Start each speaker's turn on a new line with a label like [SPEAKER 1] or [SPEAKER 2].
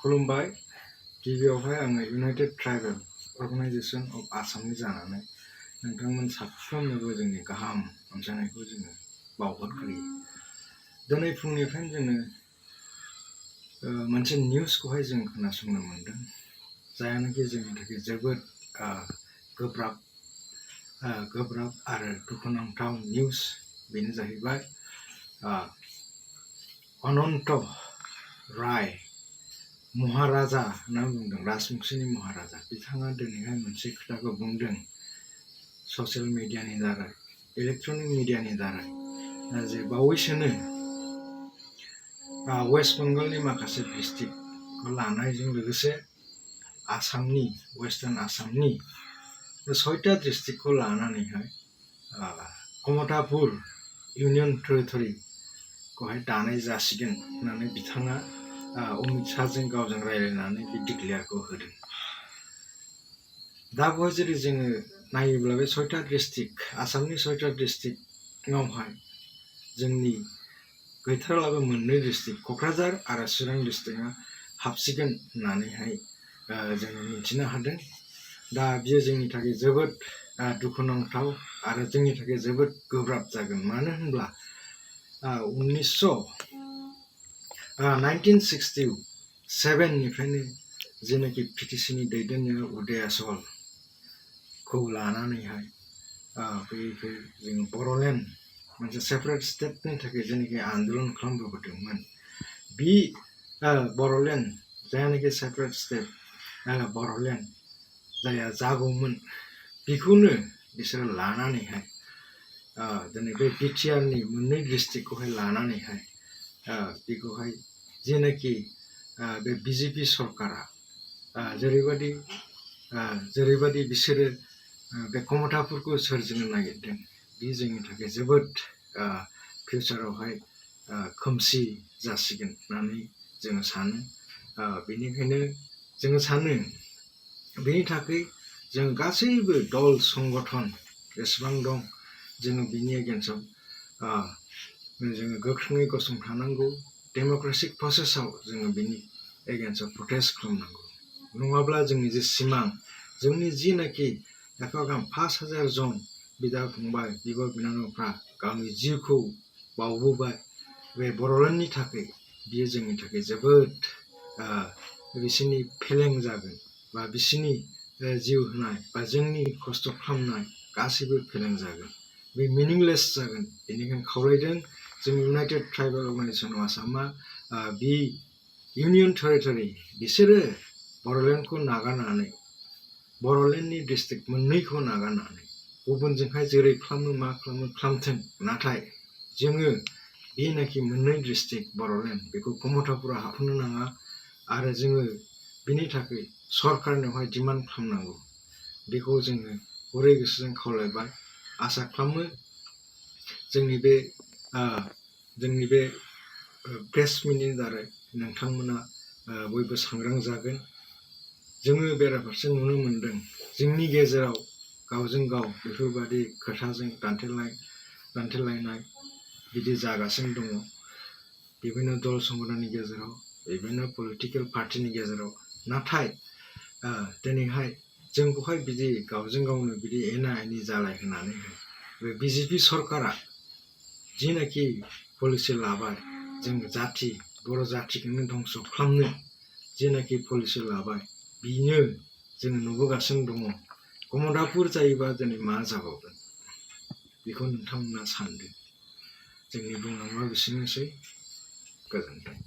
[SPEAKER 1] खुलुमबाय गिबियावहाय आङो इउनाइटेड ट्राइबेल अर्गानाइजेशन अफ आसामनि जानानै नोंथांमोन साफ्रोमनोबो जोंनि गाहाम अनसायनायखौ जोङो बावहरग्रोयो। दिनै फुंनिफ्रायनो जोङो मोनसे निउसखौहाय जों खोनासंनो मोन्दों, जायानाखि जोंनि थाखाय जोबोद गोब्राब आरो दुखुनांथाव निउस। बेनो जाहैबाय अनन्त राय महाराजा होनना बुंदों, राजबंशीनि महाराजा। बिथाङा दिनैहाय मोनसे खोथाखौ बुंदों ससियेल मिडियानि दारै, इलेक्ट्रनिक मिडियानि दारै, जे बावैसोनो वेस्ट बेंगलनि माखासे डिस्ट्रिक्टखौ लानायजों लोगोसे आसामनि वेस्टार्न आसामनि 6टा डिस्ट्रिक्टखौ लानानैहाय कमतापुर इउनियन टेरिटरिखौहाय दानाय जासिगोन होननानै बिथाङा अमित शाहजों गावजों रायज्लायनानै बे डिक्लेयारखौ होदों। दा बेवहाय जुदि जोङो नायोब्ला बे 6टा डिस्ट्रिक्ट, आसामनि 6टा डिस्ट्रिक्टआवहाय जोंनि गैथारलाबो मोननै डिस्ट्रिक्ट क'क्राझार आरो चिरां डिस्ट्रिक्टआ हाबसिगोन होननानैहाय जोङो मिथिनो हादों। दा बियो जोंनि थाखाय जोबोद दुखुनांथाव आरो जोंनि थाखाय जोबोद गोब्राब जागोन। मानो होनब्ला 1967 निफ्रायनो जेनाखि पिटिसिनि दैदेननायाव उदया सलखौ लानानैहाय बेखौ जों बर'लेण्ड मोनसे सेपारेट स्टेटनि थाखाय जेनाखि आन्दलन खालामबोदोंमोन, बे बर'लेण्ड जायनाखि सेपारेट स्टेट बर'लेण्ड जाया जागौमोन, बेखौनो बिसोरो लानानैहाय दिनै बे बिटिआरनि मोननै डिस्ट्रिक्टखौहाय लानानैहाय बेखौहाय जेनाखि बे बिजेपि सरकारा जेरैबायदि बिसोरो बे कमतापुरखौ सोरजिनो नागिरदों, बे जोंनि थाखाय जोबोद फिउचारावहाय खोमसि जासिगोन होननानै जोङो सानो। बेनिखायनो जोङो सानो बेनि थाखाय जों गासैबो दल संगठन जेसेबां दं, जोङो बिनि एगेन्स्टआव जोङो गोख्रोङै गसंथानांगौ। डेम'क्रेटिक प्रसेसआव जोङो बिनि एगेन्स्टआव प्रटेस्ट खालामनांगौ। नङाब्ला जोंनि जे सिमां, जोंनि जिनाखि एफाग्राब 5,000 जन बिदा फंबाय, बिब' बिनानावफ्रा गावनि जिउखौ बावबोबाय बे बर'लेण्डनि थाखाय, बियो जोंनि थाखाय जोबोद बिसोरनि फेलें जागोन, बा बिसोरनि जिउ होनाय बा जोंनि खस्थ' खालामनाय गासैबो फेलें जागोन, बे मिनिंलेस जागोन। बेनिखायनो खावलायदों जों इउनाइटेड ट्राइबेल अर्गानाइजेशन अफ आसामा बे इउनियन टेरिटरि बिसोरो बर'लेण्डखौ नागारनानै, बर'लेण्डनि डिस्ट्रिक्ट मोननैखौ नागारनानै गुबुनजोंहाय जेरै खालामो मा खालामो खालामथों, नाथाय जोङो बेनाखि मोननै डिस्ट्रिक्ट बर'लेण्ड बेखौ कमतापुराव हाबहोनो नाङा। आरो जोङो बिनि थाखाय सरकारनियावहाय डिमान्ड खालामनांगौ। बेखौ जोङो गुरै गोसोजों खावलायबाय। आसा खालामो जोंनि बे प्रेस मिटनि दारै नोंथांमोना बयबो सांग्रां जागोन। जोङो बेराफारसे नुनो मोन्दों जोंनि गेजेराव गावजों गाव बेफोरबायदि खोथाजों दान्थेलायनाय बिदि जागासिनो दङ, बिभिन्न दल संगठननि गेजेराव, बिभिन्न पलिटिकेल पार्टिनि गेजेराव। नाथाय दिनैहाय जों बेवहाय बिदि गावजों गावनो बिदि एना एनि जालायहोनानैहाय बे बिजेपि सरकारा जिनाखि पलिसि लाबाय, जों बर' जाथिखौनो धंस' खालामनो जिनाखि पलिसि लाबाय, बेनो जोङो नुबोगासिनो दङ। कमतापुर जायोबा दिनै मा जाबावगोन, बेखौ नोंथांमोना सानदों। जोंनि बुंनांगौआ बेसेनोसै। गोजोन्थों।